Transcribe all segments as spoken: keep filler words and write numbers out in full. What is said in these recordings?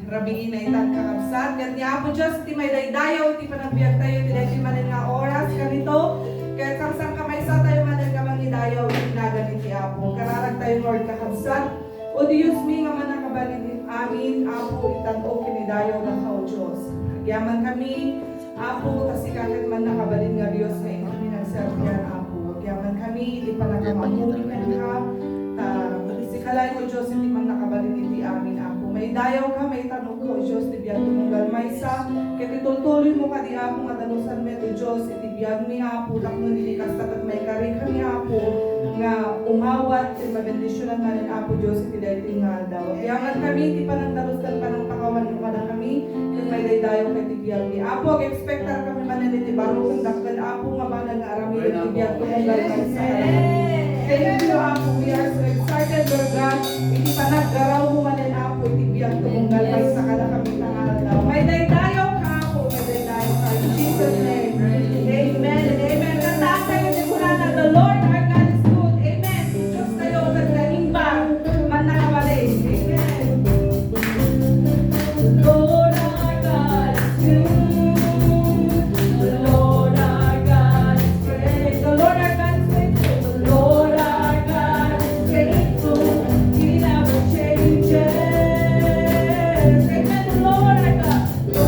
Rabii na itan, kakabsat. Ket ni Apo Dios ti maidaydayaw iti panagbiagtayo iti daytoy manen nga oras kanito. Ket sangsangkamaysatayo manen nga mangidayaw iti nagan iti Apo. Kararagtayo ngarud, kakabsat. O Diosmi nga mannakabalin amin, Apo, itan-ok ken idayawdaka, O Dios. Agyamankami, Apo, ta sika ket mannakabalin nga Dios nga inkami nagserbian, Apo. Agyamankami iti pannakamammumi kenka, ta sika laeng, O Dios, iti mannakabalin iti amin, Apo. Maidayawka, maitan-okka, O Dios, ti biagmi tunggal maysa, ket itultuloymo kadi, Apo, nga dalusan met, O Dios, iti biagmi, Apo, tapno iti kasta ket maikarikami, Apo, nga umawat ken mabendisionan manen, Apo Dios, iti daytoy nga aldaw. Agyamankami iti panangdalus ken panangpakawanmo kadakami, ket maidaydayaw ket iti biagmi. Apo, ag-expectar kami manen iti baro ken dakkel, Apo, nga banag nga aramiden iti biagto tunggal maysa. Thank you, Apo. We are so excited, Lord God, iti panaggarawmo manen, Apo, iti biagto tunggal maysa kadakami nga aldaw. Maidaydayaw ka, Apo, maidaydayaw ka. In Jesus' name. Amen and amen. Kantaantayo ti kunana, "The Lord our God is good." Amen. Ti Diostayo ket naimbag, mannakabalin. Amen. The Lord our God is good. The Lord our God is great. The Lord our God is faithful. The Lord our God is faithful. He never changes. Amen. The Lord our God. The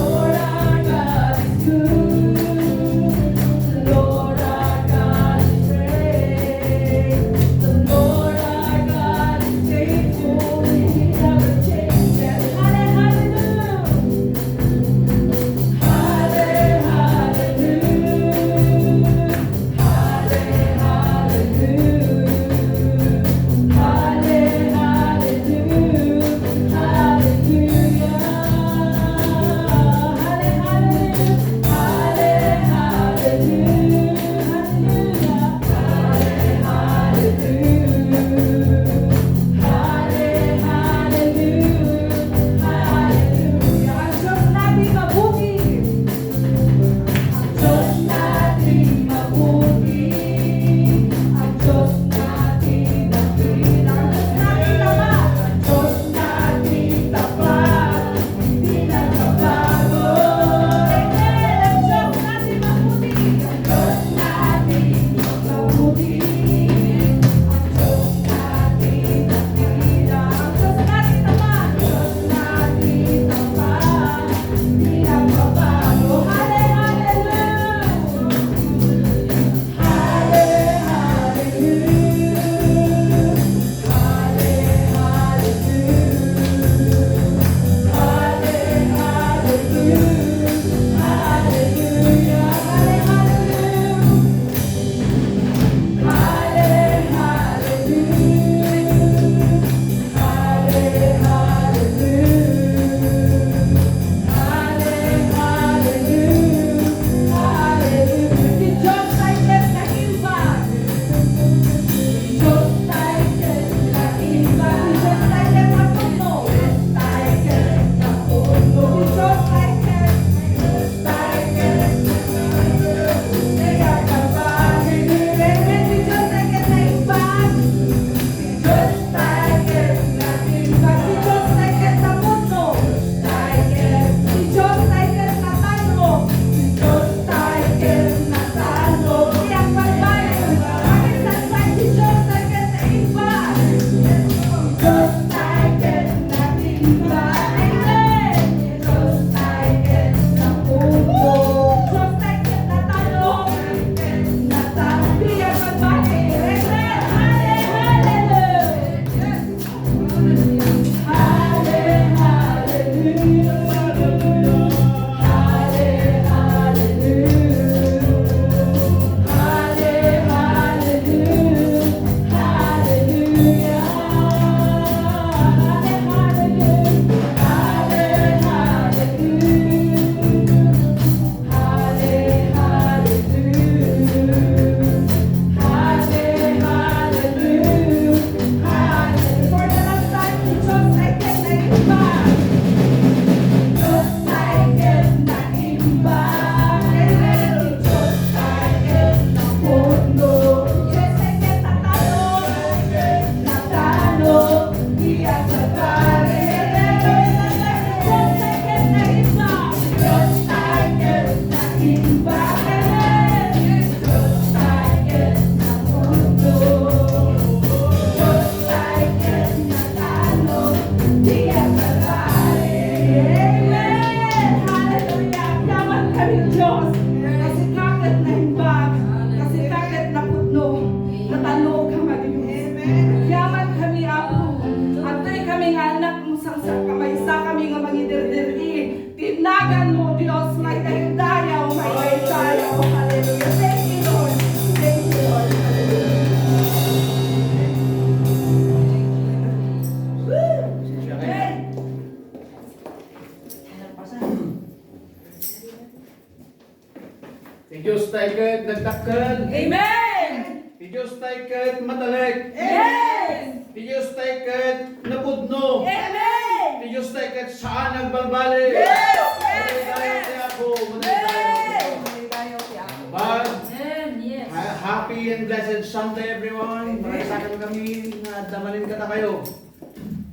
Ti Dios tay ket nagdakkel. Amen. Ti Dios tay ket matalek. Amen. Ti Dios tay ket napudno. Amen. Ti Dios tay ket saan agbalbali. Yes. Madayo ti Apo, madayo ti Apo. Amen. Yes. Ha-, happy and blessed Sunday, everyone. Amen. Maragsakan kami nga adda manen kadakayo.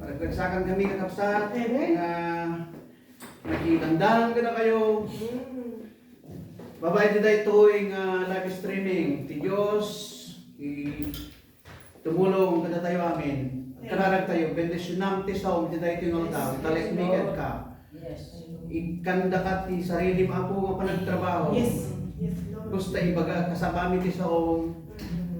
Maragsakan kami, kakabsat, nga nakitandanan kadakayo. Babaen ti daytoy nga live streaming, ti Dios, i-, tumulong kadatayo amin. Kararag tayo, bendisyonam ti saom ti daytoy nga aldaw, talekmi kenka. Yes. Ikkandaka ti sarilim, Apo, nga panagtrabaho. Yes. Yes, Lord. Basta ibaga, kasabami ti saom,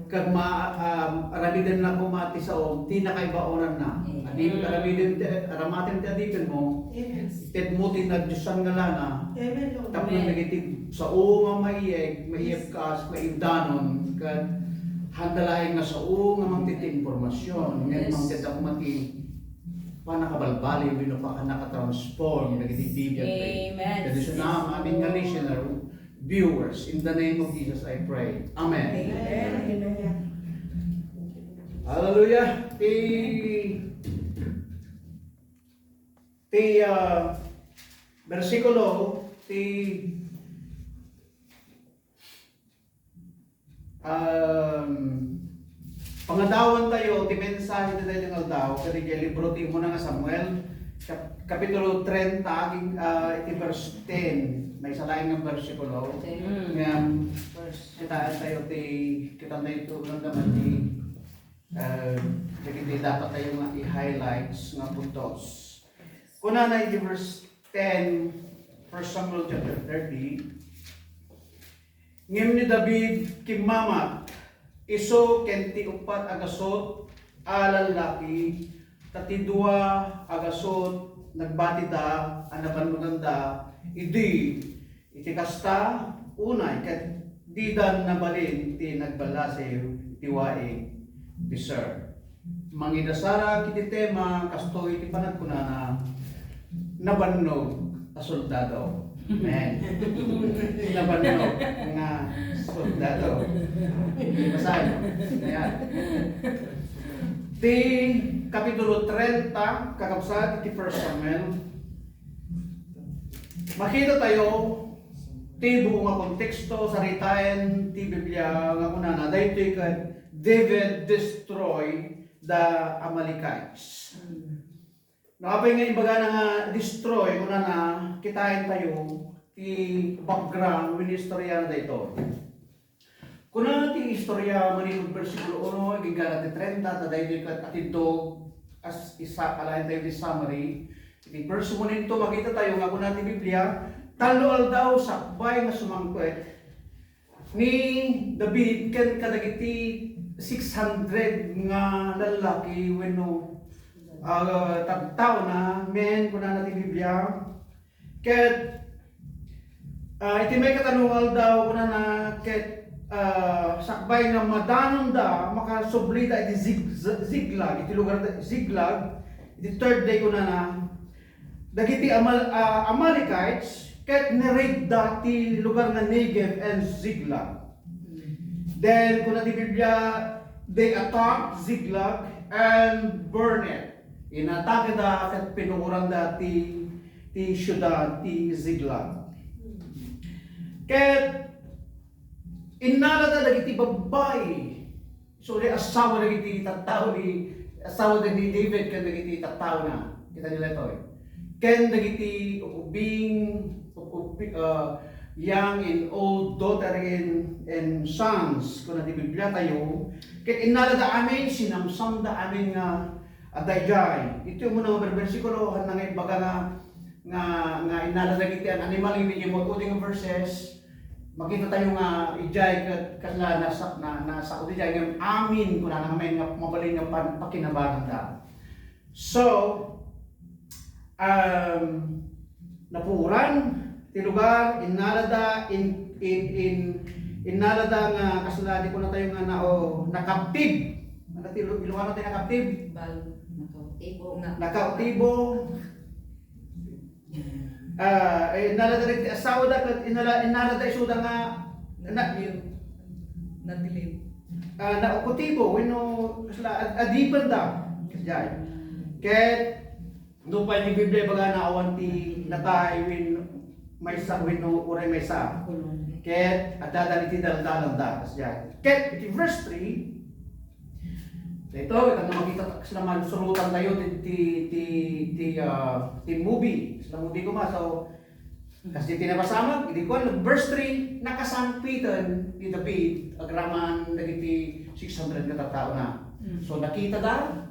kag ma-, um, aramidennaka koma ti saom, ti nakaibaonanna. Amen. Adi, aramiden ti, aramaten ti adipenmo, Yes. itedmo ti nadiosan nga lana, Amen, Lord. Tapno Amen. dagiti sao nga maiyeg, maiyegkas, maibdanon, ket handa laeng nga sao nga mangted ti impormasion, ngem Yes. mangted koma ti pannakabalbaliw wenno pakannakatransform dagiti Biblia. Amen. Kadi sa amin nga listener, viewers, in the name of Jesus I pray. Amen. Amen. Hallelujah. Ti, ti, ah, bersikulo, ti, um, pangadawan tayo, ti mensahe ti daytoy nga aldaw, kadi iti libro ti Umuna nga Samuel, kap-, kapitulo trenta, aging, ah, iti verse ten. Maysa laeng nga bersikulo. Ten. Ngem, Verse. kitaan tayo ti, kitaan tayo iti unang naman ti, ah, dagiti dapat tayo nga i-highlights nga puntos. Kunana iti verse ten, First Samuel chapter thirty, Ngem ni David kimmamat, isu ken ti uppat a gasut a lallaki, ta ti dua a gasut nagbatida a nabannoganda idi, iti kasta, unay ket didan nabalin ti nagballasiw ti waig Besor. Mangidasarak iti tema, kastoy ti panagkunana, nabannog a soldado. Amen. Nabannog nga soldado. Basaen. Ayan. Ti Kapitulo trenta, kakabsat, iti First Samuel. Makita tayo ti buo nga konteksto, saritaen ti Biblia nga kunana, daytoy ket David destroy the Amalekites. No, apay nga ibagana nga destroy, kunana, kitaen tayo ti background wenno istorya na daytoy. Kuna ti istorya manipud bersikulo uno, agingga ti trenta, ta daytoy ket atindog, as isa, alaen tayo ti summary. Iti verse one and two, makita tayo nga kuna ti Biblia, tallo aldaw sakbay nga sumangpet ni David ken kadagiti six hundred nga lallaki wenno, ah, tattaona, men, kunana ti Biblia. Ket, ah, iti maikatalo nga aldaw, kunana, ket, ah, sakbay nga madanonda, makasublida iti Zig-, Ziklag, iti lugar da Ziklag, iti third day, kunana, dagiti Amal-, ah, Amalekites, ket ni-raidda ti lugar nga Negev and Ziklag. Then, kuna ti Biblia, they attacked Ziklag and burned it. Inatakeda ket pinuoranda ti, ti siudad ti Ziklag. Ket innalada dagiti babbai, sorry, asawa dagiti tattao ni, asawa ni David ken dagiti tattaona. Kita nila itoy. Ken dagiti ubing, ubi-, uh, young and old, daughter and, and sons, kuna ti Biblia tayo, ket innalada amin, sinamsamda amin nga adda idiay. Iti umuna nga bersikulo, haan nga ibaga nga, nga, nga innalada dagiti animal, iti immutudi nga verses, makita tayo nga idiay ket kasla nasa-, na, nasao idiay, ngem amin, kunana ngamin nga mabalin nga pan-, pakinabananda. So, um, napuoran ti lugar, innalada, in, in, in, innalada nga kasla, di kuna tayo nga na, o, nakaptib. Ano ti Ilu-, Ilocano ti nakaptib? Bal, nakautibo nga. Nakautibo. Ah, eh, innalada dagiti asawada, ket innala-, innalada isuda nga Na- Nadilim. Ah, naukutibo, wenno, kasla, ad-, adipenda. Kasdiay. Ket, nupay ti Biblia ibagana awan ti natay wenno maysa, wenno uray maysa. Ket, adda dagiti daldalanda. Kasdiay. Ket, iti verse three, daytoy, ket no makita, kasla man surotan tayo ti, ti, ti, ti, ah, ti movie. Kasla movie koma, so, Kas ti napasamak, idi kuan, verse three, nakasangpeten ni David, agraman dagiti six hundred nga tattaona. Mm. So, nakitada,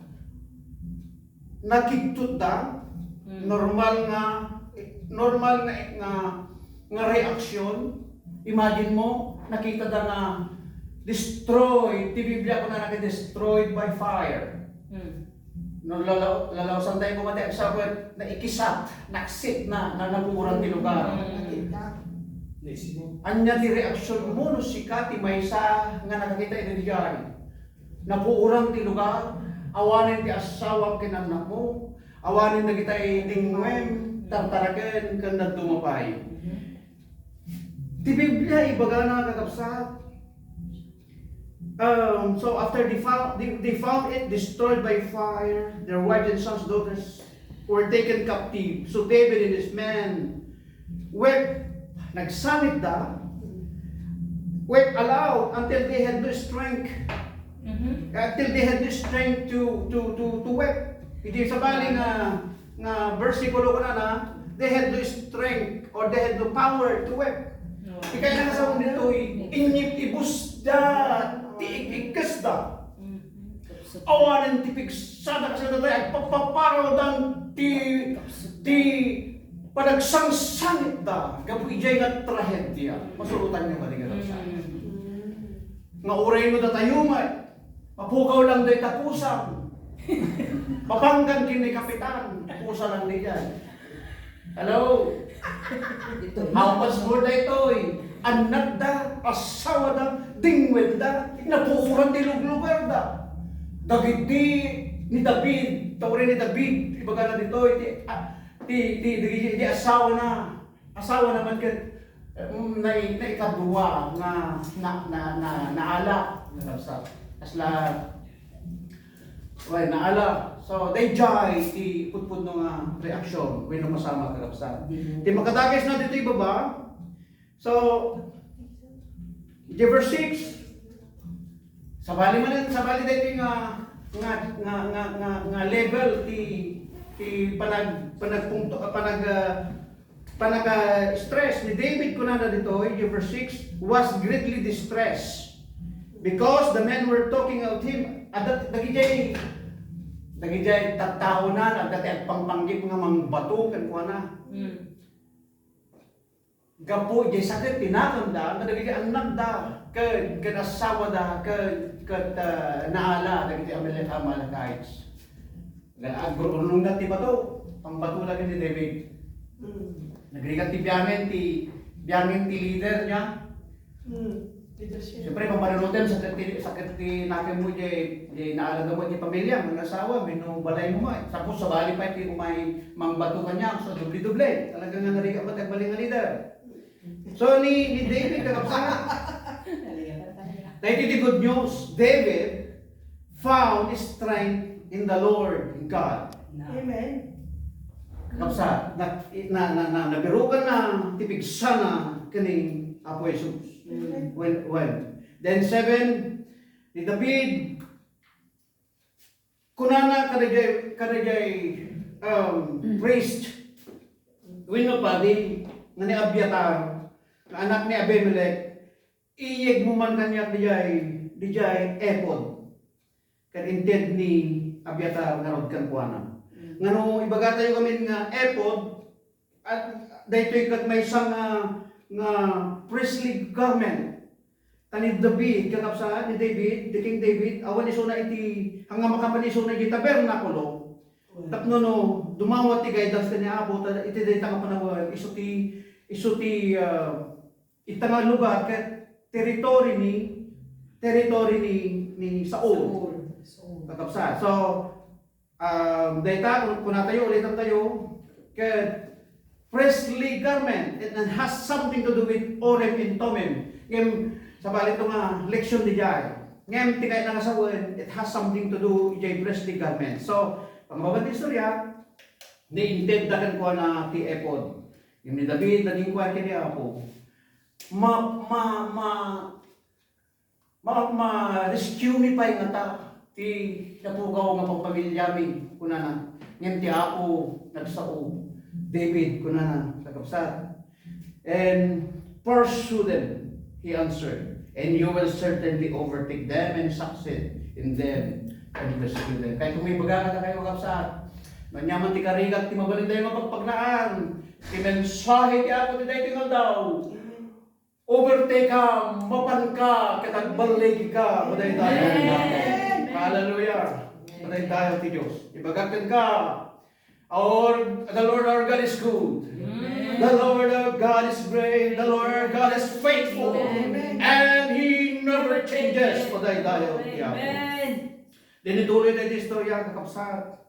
nakidtutda, Mm. normal nga, normal nga, nga, nga reaksyon. Imagine mo, nakitada nga destroyed, ti Biblia kunana nga destroyed by fire. Mm. No lalaw-, lalawsan tayo koma ti agsapet, naikisat, naksit na, na napuoran ti lugar. Mm. Ania ti reaksionmo no sika ti maysa nga nakakita iti diay? Napuoran ti lugar, awanen ti asawam ken annakmo, awanen dagiti dingngem, tartaraken, ken dadduma pay. Mm-hmm. Ti Biblia ibagana, kakabsat, Um, so after they found, they, they found it destroyed by fire, their wives and sons, daughters were taken captive. So David and his men wept, nagsangitda, wept aloud until they had no strength, Mhm. until they had no strength to, to, to, to weep. Iti sabali nga, nga bersikulo kunana, they had no strength or they had no power to weep. No. Ikay na kasawang ditoy, inyip-ibusda ti ik-ikkesda. Mm. Awanen ti pigsada, kasla daytoy, agpapaparawdan ti, ti panagsangsangitda gapu idiay nga trahedia. Masurotanyo kadi nga. Mm. Nga uray no datayo met, mapukaw lang dayta pusam. Mapanggan ken ni Kapitan, pusa lang diay. Hello? How much more daytoy? Annakda, asawada, dingwelda, napuoran ti luglugarda. Dagiti ni David, ta uray ni David, ibagana ditoy, ti, ah, ti, ti, ti, ti asawana, asawana met ket, eh, mm, nai-, naikadua nga na, na, na, naala. Kasla, well, naala. So, daydiay ti pudpudno nga reaksyon wenno masamak, kakabsat. Ti makadagis na ditoy baba. So, the verse six, sabali man, sabali daytoy nga, nga, nga, nga, nga, nga level ti, ti panag-, panagpungto-, panag-, ah, panaga-stress ni David, kunana ditoy, verse six, was greatly distressed because the men were talking about him. Adda dagiti, dagiti tattaona, adda ti agpangpanggep nga mangbato kenkuana. Mm. Gapu iti sakit ti nakemda, kadagiti annakda, ken, ken asawada, ken, ket, ah, naala dagiti Amalek-, Amalekites. Agurnongda ti bato, pangbato dagiti David. Mm. Nagrigat ti biangen ti, biangen ti leader niya. Mm. Leadership. Siyempre, pampanunotem, sakit ti, sakit ti nakemmo, di, di naalagam mo ti pamilya, mo asawa, wenno balay mo, ma. Tapos, sabali pay ti umay mangbato kaniak, so doble-doble. Talaga nga narigat met ti agbalin nga leader. So, ni, ni David, kakabsat, daytoy ti good news, David found strength in the Lord God. Amen. Kakabsat, na, na, na, na, nabirukan na ti pigsana ken ni Apo Jesus. Amen. When, when, then seven, ni David, kunana kadaydiay, kadaydiay, um, priest, wenno padi, nga ni Abiatar, nga anak ni Abimelec, iyegmo man kaniak diay, diay ephod. Ket inted ni Abiatar ngarud kenkuana. Mm. Ngano ibagatayo ngamin nga ephod, at daytoy ket maysa nga, nga priestly garment. Ta ni David, kakabsat, ni David, the King David, awan isuna iti, haan nga makapan isuna iti tabernakulo. Mm. Tapno no, dumawat ti guidance ken ni Apo, ta iti dayta nga panawen, isu ti, isu ti, ah, ita nga lugar ket territory ni, territory ni, ni Saul. Saul. Saul. Kakabsat. So, um, dayta, kun-, kunatayo, ulitantayo, ket priestly garment, it has something to do with Urim and Thummim. Ngem, sabali ito nga leksyon diay. Ngem, ti kayatna nga sawen, it has something to do idiay priestly garment. So, pangbabaen ti istorya, ni inted da kenkuana ti ephod. Ngem ni David, nag-inquire ken ni Apo, ma, ma, ma, ma, ma-rescue mi pay ngata ti napukaw nga pagpamiliami, kunana. Ngem ti Apo nagsao, David, kunana, kakabsat, and pursue them, he answered, and you will certainly overtake them and succeed in them and rescue them. Kay kung may baga ka kayo, kakabsat, manyaman ti karigat ti mabalin tayo nga pagpagnaan, ti mensahe ti Apo ti daytoy nga aldaw. Overtake ka, mapan ka, ket agballigka, kuday tayo. Amen. Hallelujah. Kuday tayo ti Dios. Ibagak kenka, our, the Lord our God is good. Amen. The Lord our God is great. The Lord our God is faithful. Amen. And He never changes. Kuday tayo ti Apo. Amen. Then ituloy na yung istorya, kakabsat.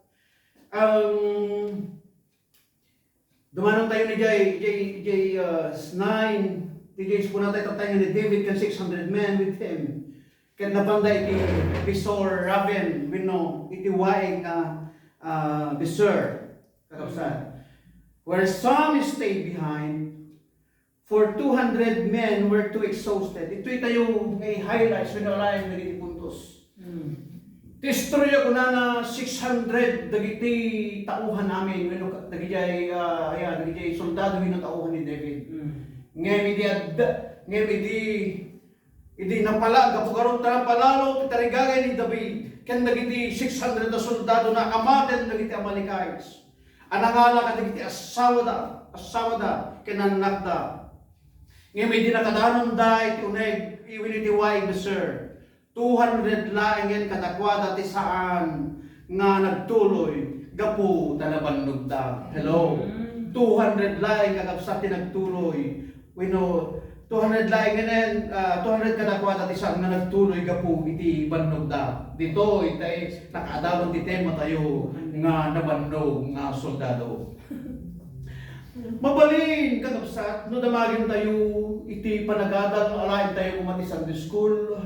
Ang Dumanon tayo ni jay, jay, jay, uh, nine, ni jay, kuna tayo, tayo ni David kan six hundred men with him. Ket napanda iti Besor Raven, wenno iti waig nga, uh, Besor, kakabsat. Where some stayed behind, for two hundred men were too exhausted. Itoy tayo nga i-highlights, wenno alaen dagiti puntos. Hmm. Ti istorya kunana, six hundred dagiti tauhan amin, wenno ka-, dagijay, ah, aya, dagijay soldado wenno tauhan ni David. Hmm. Ngem idi adda, ngem idi, idi napala-, gapu garud ta napalalo ti tarigagay ni David, ken dagiti six hundred a soldado na, amaten dagiti Amalekites. A nangala kadagiti assawada, assawada, ken annakda. Ngem idi nakadanonda iti uneg, wenno iti waig, Besor, two hundred laengen kadakuada ti saan nga nagtuloy gapu ta nabannogda. Hello? Mm. Two hundred laeng, kakabsat, ti nagtuloy. Wenno, two hundred laengen, ah, two hundred kadakuada ti saan nga nagtuloy gapu iti bannogda. Ditoy, tay, nakaadaman ti tema tayo nga nabannog nga soldado. Mabalin, kakabsat, no damagentayo iti panagadal, no alaentayo koma ti Sunday school,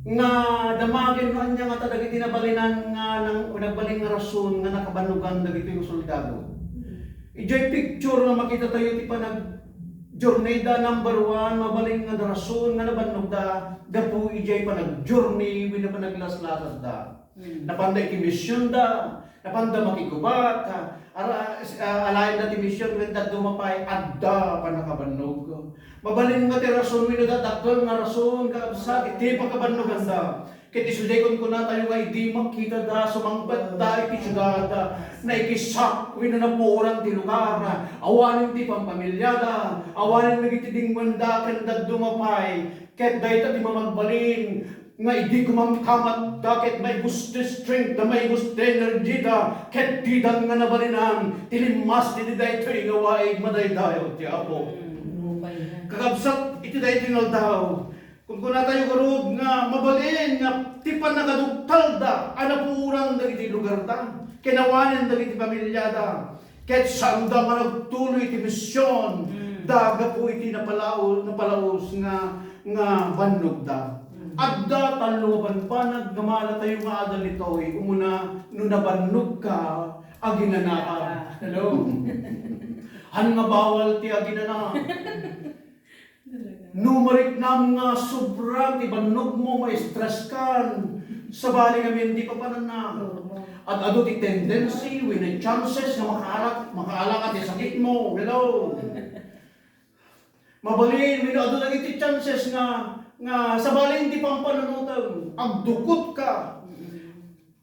nga damagen no ania ngata dagiti nabalinan nga nang-, nagbalin nga rason nga nakabannogan dagitoy nga soldado. Idiay picture nga makitatayo ti panag-journeyda, number one, mabalin nga rason nga nabannogda gapu idiay panag-journey wenno panaglaslasatda. Hmm. Napanda iti misionda, napanda makigubat, ah, ara-, ah, alaenda ti mision, ket dadduma pay, adda pannakabannog. Mabalin nga ti rason wenno dakkel nga rason, kakabsat, iti pakabannoganda. Ket isu diay kunkunatayo nga idi makitada, sumangpettayo iti siudad, naikisak wenno napuoran ti lugar, awanen ti pampamiliada, awanen dagiti dingwenda, ken dadduma pay, ket dayta ti mamagbalin, nga idi kumamkamatda ket maibus ti strength da, maibus ti energy da, ket didan nga nabalinan ti limmas iti daytoy nga waig, madaydayaw ti Apo. Mm. Kakabsat, iti daytoy nga aldaw, kunkunatayo garud nga mabalin nga ti pannakaduktalda a napuoran dagiti lugarda, ken awanen dagiti pamiliada. Ket saanda nga nagtuloy iti mision, mm, da gapu iti napalao-, napalaos nga, nga bannogda. Mm. Adda tallo a banbanag nga maadal ditoy. Umuna, no nabannogka, aginanaka. Hello? Han nga bawal ti aginana. No mariknam nga sobra ti bannogmo, ma-stress kan, sabali ngamin ti papananna. Ad-adu ti tendency wenno chances nga makaala-, makaalaka ti sakitmo. Hello? Mabalin, wenno adu dagiti chances nga, nga sabali ti pampanunotem, agdukotka.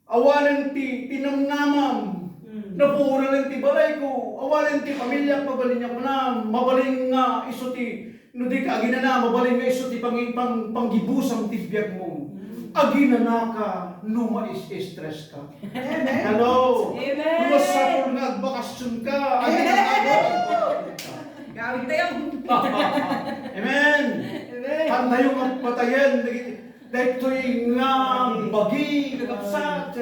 Awanen ti, ti namnamam. Mm. Napuoran ti balayko. Awanen ti pamiliak, mabalin nga kunam. Mabalin nga isu ti, no di ka aginana, mabalin nga isu ti pangi-, pang-, panggibusam ti biagmo. Mm. Aginanaka no mais-stress ka. Amen. Hello? Amen. No masapul nga agbakasyon ka, amen, aginanaka. Gawin tayo. Amen. Amen. Kantayo nga patayen dagiti Daytoy nga bagi, kakabsat,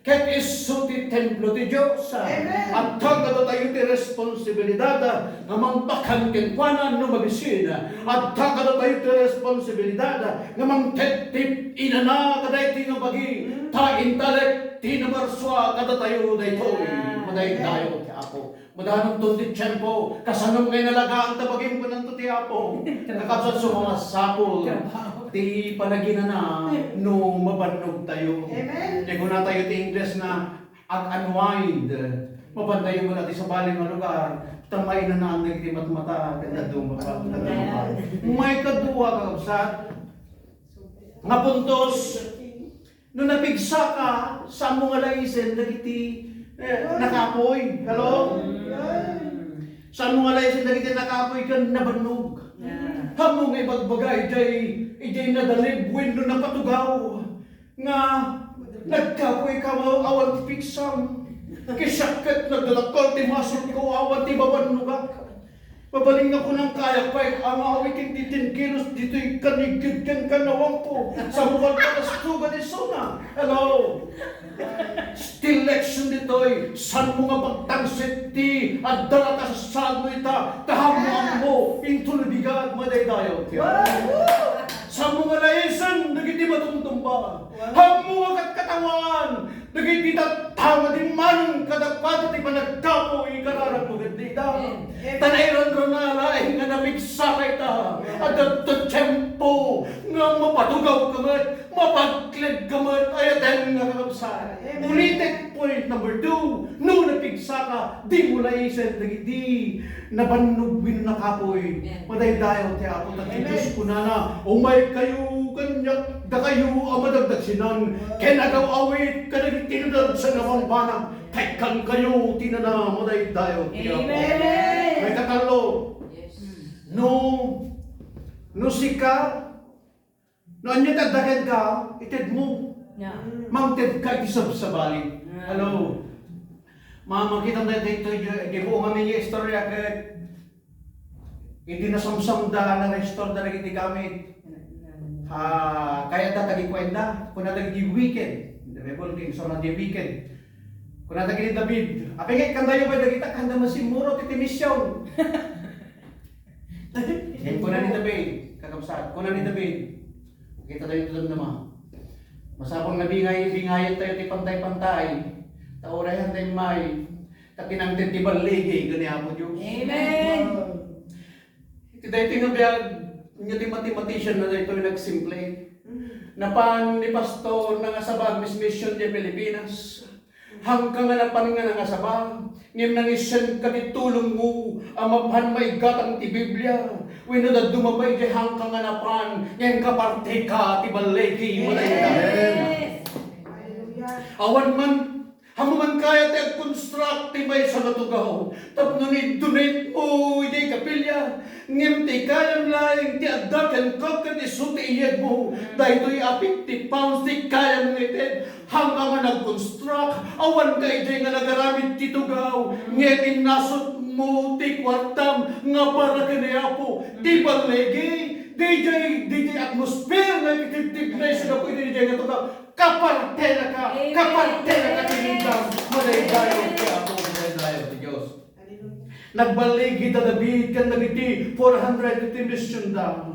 ket isu ti templo ti Dios. Amen. Adda kadatayo ti responsibilidad nga mangbakan kenkuana no mabisin. Adda kadatayo ti responsibilidad nga mangted ti inana kadaytoy nga bagi. Ta intalek ti naparsua kadatayo daytoy. Madaydayaw ti Apo. Madanonto ti tiempo, kasano nga inalagaan ta bagim, kunanto ti Apo. Kakabsat, so masapul ti panaginana no mabannogtayo. Amen. Ti kunatayo ti Ingles nga ag-unwind. Mapantayo met ti sabali nga lugar, ta mainanaan dagiti matmata, ket dadduma pa, dadduma pa. Maikadua, kakabsat, nga puntos, no napigsaka, saanmo nga laisen dagiti, eh, nakapuy. Hello? Saanmo nga laisen dagiti nakapuy ken nabannog. Ammo nga ibagbaga idiay, idiay nadalib wenno napatugaw nga nagkapuy ka, awan ti pigsam. Ket siak ket nagdadakkel ti masulko, awan ti mabannogak. Mabalin nga kunam, kayat pay nga awitin ti ten kilos ditoy kanigid ken kannawangko. Sa mukal patas tugan isuna. Hello? Still leksyon ditoy. Saanmo nga pagtangsit ti adda a kasasagmo ita, ta ammo-ammo, inton bigat, madaydayaw ti Apo. Saanmo nga laisen dagiti matumtumba. Ammo nga katkatawan dagiti tattao nga dimmanen kadakuada ti panagkapuy, ikararagmo ket dayta. Amen. Ta nairanrana laeng nga napigsaka ita. Adda tiempo nga mapatugaw ka met, mapagkleb ka met, ayaten nga kakabsat. Amen. Ulitek, point number two, no napigsaka, dimo laisen dagiti nabannog wenno nakapuy. Amen. Madaydayaw ti Apo, ta ti Dios kunana, "Umaykayo kaniak, dakayo a madagdagsinan ken agaw-awit kadagiti nadagsen a bambanag, ta ikkankayo ti nana." Madaydayaw ti Apo. Amen. Maikatallo, no, no sika, no ania ti adda kenka, itedmo. Yeah. Mangtedka iti sabsabali. Yeah. Hello. Ma-, makita tayo dito, di, di buo nga mini istorya ket idi nasamsamda, na-restore da dagiti gamit. Ah, kayatda ta gikuenda, kuna dagiti wicked. The Bible, di, so, na di wicked. Kuna dagiti David, "Apay nga ikkandayo pay dagita, kanda masimmurot iti mision?" Ken kuna ni David, kakabsat, kuna ni David, kita tayo ito naman. Masapul nga bingay, bingayan tayo ti pantay-pantay. Ta uray hantay may, ta kinangted ti balligi, gani Apo Dios. Amen. Iti daytoy nga biag, nya ti mathematician na daytoy nagsimple. Napan ni pastor nangasaba, mismission di Pilipinas. Hangka nga napan nga nangasaba, ngem nangisenka ti tulongmo a mapan maigatang ti Biblia. Wenno dadduma pay idiay hangka nga napan, ngem kaparteka ti balligi. Amen. Amen. Hallelujah. Awan man, ammo man kayat ti agconstruct ti maysa nga tugaw tapno ni-donate mo idiay kapilya. Ngem ti kayam laeng ti adda kenka ket isu ti iyegmo. Daytoy a fifty pounds ti kayam nga ited. Hangka nga nag-construct, awan ka idiay nga nagaramid ti tugaw, ngem innasutmo ti kuartam nga para ken ni Apo ti balligi. Daydiay, daydiay atmosphere nga itibtibnay sa gapu iti daydiay nga tugaw. Kapartenaka, kapartenaka ti lintang. Madaydayaw ti Apo, madaydayaw ti Dios. Nagballigi da David ken dagiti four hundred iti misionda.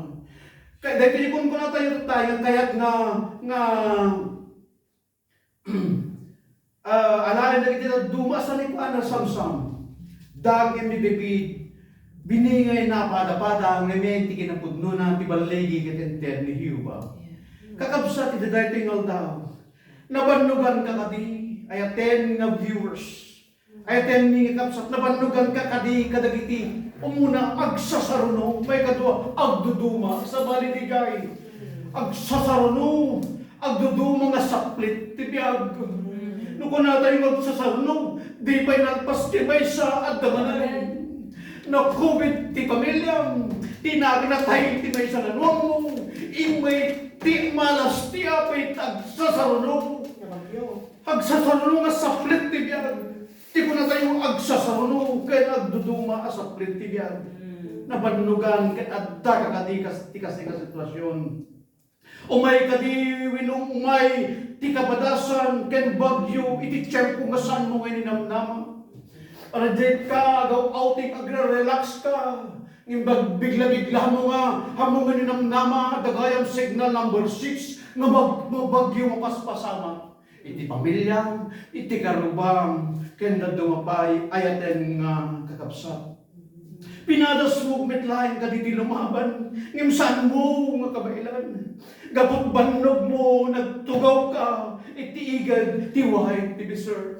Kay daytoy kunkunatayo tayo, kayat nga, nga, ah, alaen dagiti dadduma, sa ni kuana Samsam. Dagem ni David, biningay na pada-pada, ngem ti kinapudnona ti balligi ket inted ni Jehovah. Kakabsat, iti daytoy nga aldaw, nabannogan ka kadi, ayaten nga viewers. Ayaten mi nga kabsat, nabannogan ka kadi kadagiti umuna, agsasaruno, maikadua, agduduma, sabali ti gay. Agsasaruno, agduduma nga saplit ti biag. No kunatayo nga agsasaruno, di pay nalpas ti maysa, adda manen. Nakubit ti pamilyam, ti narinatay ti maysa nga nuangmo, immay ti malas ti apit, agsasaruno. Agsasaruno nga saplit ti biag. Ti kunatayo, agsasaruno ken agduduma a saplit ti biag. Mm. Nabannogan ket adda ka kadi kas-, ti kasdi nga sitwasyon. Umay kadi wenno umay ti kapadasan ken bagyo iti tiempo nga saanmo nga ininamnama. Ready ka, agaw-outing, agre-relax ka. Ngem bag-, bigla-bigla mo nga, ammo nga ininamnama, adda gayam signal number six nga mag-, mabagyo nga paspasamak iti pamiliam, iti karubam, ken dadduma pay ayaten nga kakabsat. Pinadasmo met laeng kadi ti lumaban, ngem saanmo nga kabaelan. Gapu ti bannogmo, nagtugawka iti igid ti wine ti biser.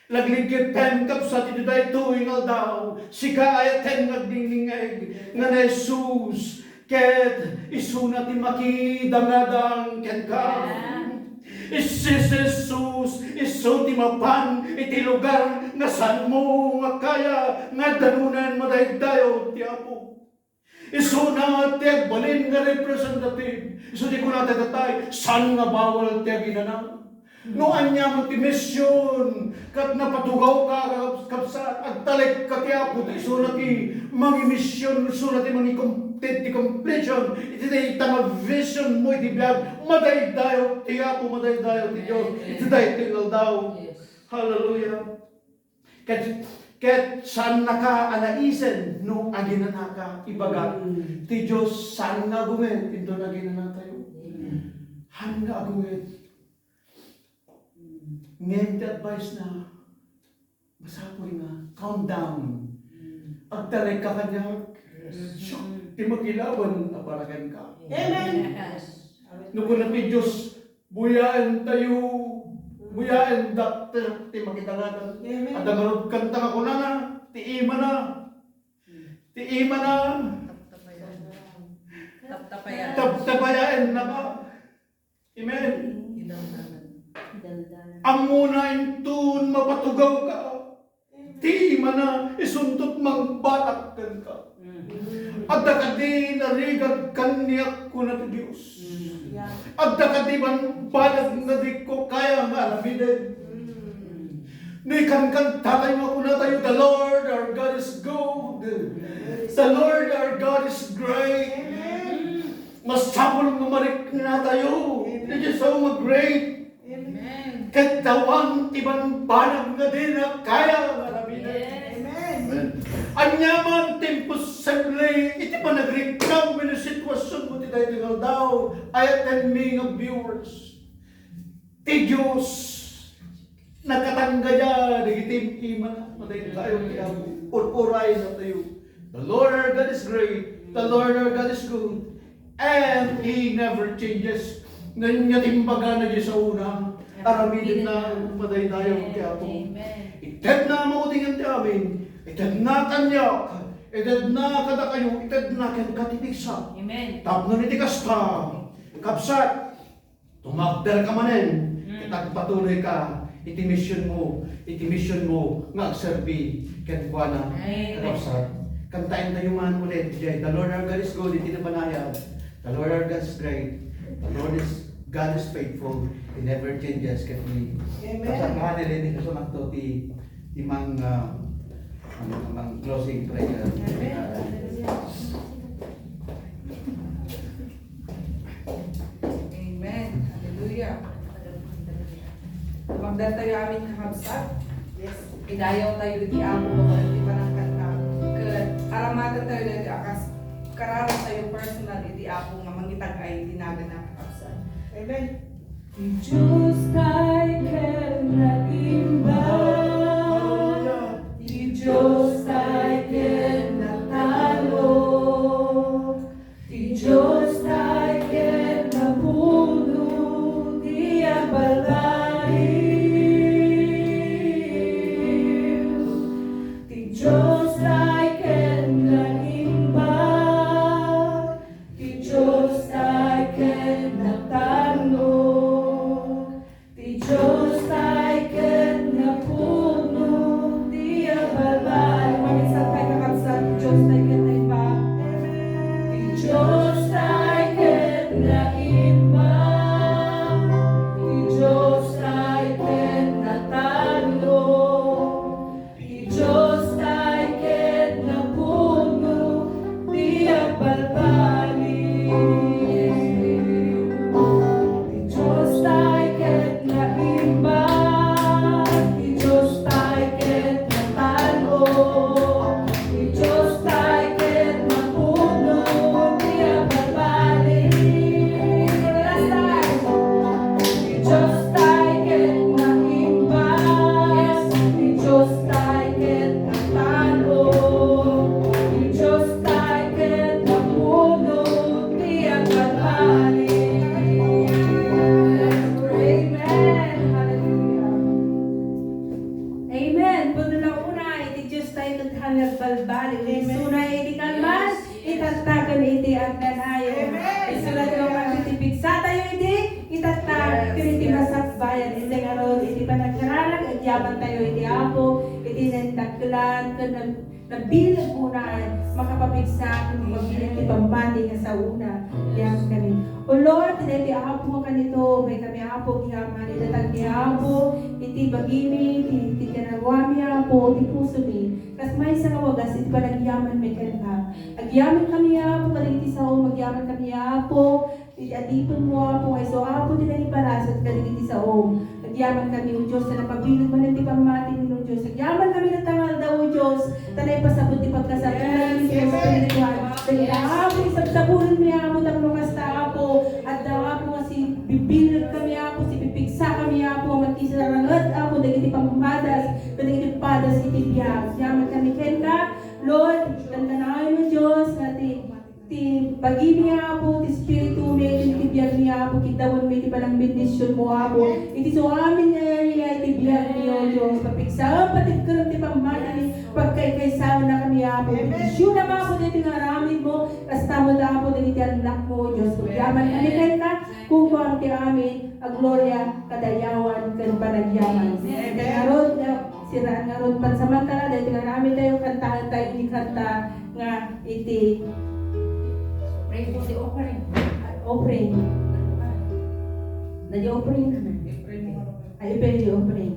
Lagligipem, kabsat, iti daytoy nga aldaw, sika ayaten nga agdingdingngeg nga ni Jesus ket isuna ti makidangadang kenka. Amen. Isu, Jesus, isu ti mapan iti lugar nga saanmo nga kaya nga danonen, madaydayaw ti Apo. Isuna ti agbalin nga representative. Isu ti kunada daytay, saan nga bawal ti aginana. No aniaman ti mision, ket napatugawka, kabsat, agtalekka ti Apo, ta isuna ti mangimision, isuna ti mangikom-, ti, ti completion iti dayta nga vision mo iti biag. Madaydayaw ti Apo, madaydayaw ti Dios iti daytoy nga aldaw. Yes. Hallelujah. Ket, ket saannaka a naisen no aginanaka, ibagak, mm, ti Dios saan nga agunged inton aginanatayo. Mm. Saan nga agunged. Mm. Ngem ti advice na, masapul nga, calm down. Mm. Agtalekka kaniak. Yes. Siak ti makilaban a para kenka. Amen. Yes. No kuna ti Dios, buyaentayo, buyaendak ti makidangadang. Amen. Adda ngarud kanta nga kunana, ti imana. Ti imana. Taptapayan. Taptapayaennaka. Amen. Idaldalan. Idaldalan. Ammona inton mapatugawka. Ti imana, isunto ti mangbatak kenka. Mm. Adda kadi narigat kaniak, kuna ti Dios. Mm. Yeah. Adda kadi bambanag nga diko kaya nga aramiden. Mm. Ni kankantatayo nga kunatayo, "The Lord our God is good. The Lord our God is great." Amen. Masapul nga mariknatayo. Amen. It is so great. Amen. Ket awan ti bambanag nga dina kaya nga aramiden. Yes. Amen. Amen. Aniaman ti imposible iti panagreklam wenno sitwasionmo ti daytoy nga aldaw, ayatenmi nga viewers, ti Dios nakatanggayan dagiti imana. Madaydayaw ti Apo. Ur-uraynatayo. The Lord our God is great. The Lord our God is good. And He never changes. Ania ti imbagana diay saona, aramidenna, madaydayaw ti Apo. Amen. Itedna a maudingen ti amin. Itedna kaniak. Itedna kadakayo. Itedna kenka ti pigsa. Amen. Tapno iti kasta, kabsat, tumakderka manen, mm, ket agpatuloyka iti misionmo, iti misionmo nga agserbi kenkuana. Amen. Kakabsat, kantaentayo man ulit diay, "The Lord our God is good," iti nabanayad. "The Lord our God is great. The Lord is, God is faithful. He never changes," ket ni. Amen. Pasakbahan ni Lenny, kasunakto ti, ti mang, ah, mang, mang closing prayer. Amen. Hallelujah. Amen. Hallelujah. Tumagdatayo amin, kakabsat. Yes. Idayawtayo iti Apo, babaen ti panangkanta. Ket aramatentayo dagiti a kas-, kararatayo personal iti Apo nga mangitag-ay ti naganna, kakabsat. Amen. Ti Dios tay ken naimbag, ti Dios tay ken natalok, ti Dios tay ken napuno ti agbalbaliw, ti Dios tay ken naimbag, ti Dios tay ken natalok, ti Dios tay ken napuno Isuna iti kalman, itatta ken iti agnanayon. Isuna ti lumabi ti pigsatayo iti itatta ken iti masakbayan. Iti ngarud, iti panagkararag, agyamantayo iti Apo, iti nagdakkelan ken nag-, nabileg unaan, makapapigsa ken makabileg ti pammati nga saona. Agyaman kami. O Lord, ti daytoy Apo nga kanito, may kami Apo, agyaman, idatag ni Apo, iti bagimi, ti, ti kanaruami Apo, ti pusomi. Kas maysa nga wagas iti panagyamanmi kenka. Agyaman kami, Apo, kadagiti saom, agyaman kami, Apo, iti adipenmo, Apo, nga isu, Apo, ti nangiparasat kadagiti saom. Agyaman kami, O Dios, ta napabileg manen ti pammatimi, O Dios. Agyaman kami ita nga aldaw, O Dios, ta naipasabut ti pagkasapulan ti espirituan. Dagiti, Apo, isabsabulanmi, Apo, tapno kasta, Apo, adda, Apo, nga sibibileg kami, Apo, sipipigsa kami, Apo, nga makisaranget, Apo, dagiti pammadas, kadagiti padas iti biag. Agyaman kami kenka, Lord, kankanayon, O Dios, nga ti, ti bagimi, Apo, ti espiritumi, ti, ti biagmi, Apo, kiddawenmi ti panangbendisionmo, Apo. Iti isu amin nga aya iti biagmi, O Dios. Papigsaem, patibkerem ti pammatimi, pagkaykaysaennakami, Apo. Bendisionam, Apo, daytoy nga aramidmo. Kasta met, Apo, dagiti annakmo, O Dios. Agyaman kami kenka, kukuam ti amin a gloria, kadayawan, ken panagyaman. Iti ngarud nga siraan ngarud pansamantala, daytoy nga aramidtayo, kantaentayo iti kanta nga iti Pray for the offering. Offering. Daytoy offering. Ay, pray the offering.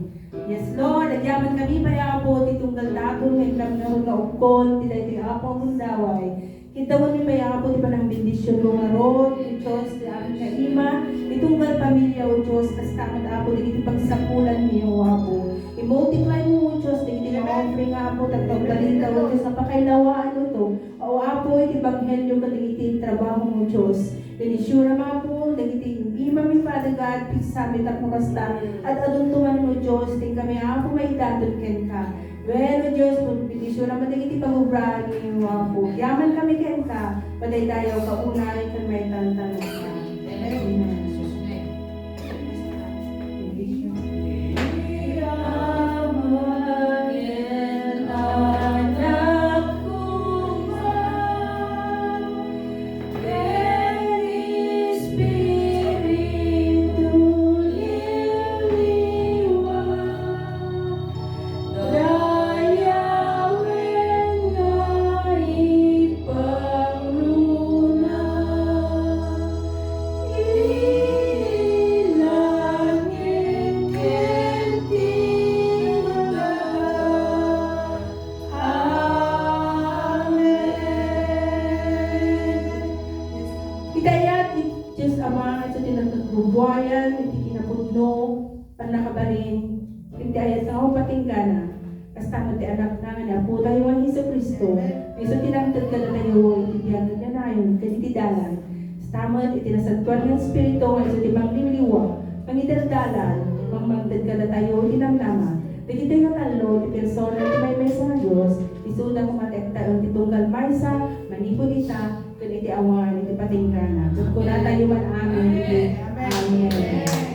Yes, Lord, agyaman kami pay, Apo, ti tunggal daton nga inkami ngarud nga ukkon ti daytoy, Apo, a gundaway. Kiddawenmi pay, Apo, ti panangbendisionmo ngarud, O Dios, ti amin nga ima, ti tunggal pamilia, O Dios, kasta met, Apo, dagiti pagsapulanmi, O Apo. I-multiply mo, O Dios, dagiti nga offering, Apo, tapno agbalinda, O Dios, a pakaylawaan, O to. O Apo, iti ebanghelio ken dagiti trabaho mo, Dios. Bendisionam, Apo, dagiti imami, Father God, pigsami tapno kasta, ad-adunto manen, O Dios, ti inkami, Apo, maidaton kenka. Wen, O Dios, bendisionam dagiti pagobraan mo, Apo. Agyaman kami kenka, madaydayaw ka unay ken maitantan. Amen. Dayawen nga ipangruna iti langit ken ti daga. Amen. Iti ayat ti Dios Ama, isu ti nagbubuayan iti kinapudno, pannakabalin, iti ayat nga patinggana. Kasta met ti Anakna nga ni Apotayo nga Jesu-Cristo, isu ti nangted kadatayo iti biag nga kanayon ken iti dalan. Kasta met iti Nasantoan nga Espiritu nga isu ti mangliwliwa, mangidaldalan, mangmangted kadatayo iti namnama. Dagitoy nga tallo ti persona ti maymaysa nga Dios, isuda koma ti agtaeng ti tunggal maysa, manipud ita, ken iti awan iti patinggana. Ket kunatayo man, amen. Amen. Amen.